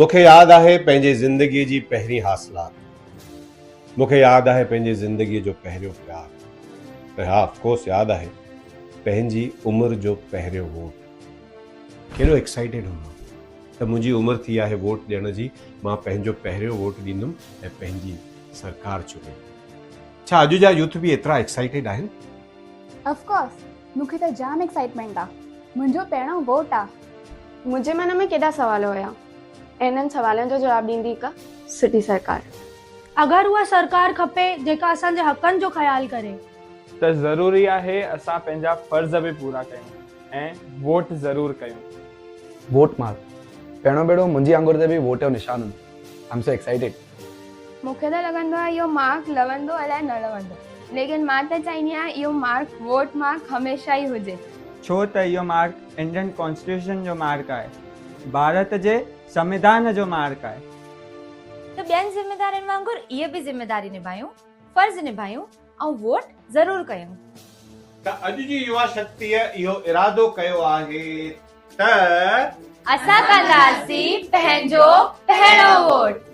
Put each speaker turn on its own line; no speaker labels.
مون کي ياد آهي پنهنجي زندگيء جي پهرين حاصلات. مون کي ياد آهي پنهنجي زندگيء جو پهريون پيار. ۽ ها آف ڪورس ياد آهي پنهنجي عمر جو پهريون ووٽ. ڪيڏو ايڪسائيٽيڊ هوندو هوم ته منهنجي عمر ٿي آهي ووٽ ڏيڻ جي، مان پنهنجو پهريون ووٽ ڏيندم ۽ پنهنجي سرڪار چونڊيندم. ڇا اڄ جا يوٿ به ايترا ايڪسائيٽيڊ آهن؟
آف ڪورس مون کي ته جام ايڪسائيٽمينٽ آ. منهنجو پهريون ووٽ آ.
منهنجي من ۾ ڪيڏا سوال هيا ۽ انهن سوالن جو جواب ڏيندي هڪ سٺي سرڪار.
اگر اها سرڪار کپي جيڪا اسان جي حقن جو خيال ڪري.
ته ضروري آهي اسان پنهنجا فرض به پورا ڪيون ۽ ووٽ ضرور ڪيون.
ووٽ مارڪ پهريون ڀيرو منهنجي آڱر تي به ووٽ جو نشان هوندو. I am so excited.
مون کي ته لڳندو آهي اهو مارڪ لوندو الائي نه لوندو ليڪن مان ته چاهيندي آهيان اهو مارڪ ووٽ مارڪ هميشه ئي هجي.
ڇو ته اهو مارڪ انڊين ڪانسٽيٽيوشن جو مارڪ آهي، ڀارت جي سنوڌان جو مارڪ آهي.
ته ٻين ذميدارين وانگر اهي به ذميداري نڀايون، فرض نڀايون ۽ ووٽ ضرور ڪيون.
ته اڄ جي يوا شڪتيء اهو ارادو ڪيو آهي ته.
اسان ڪنداسين پنهنجو پهريون ووٽ.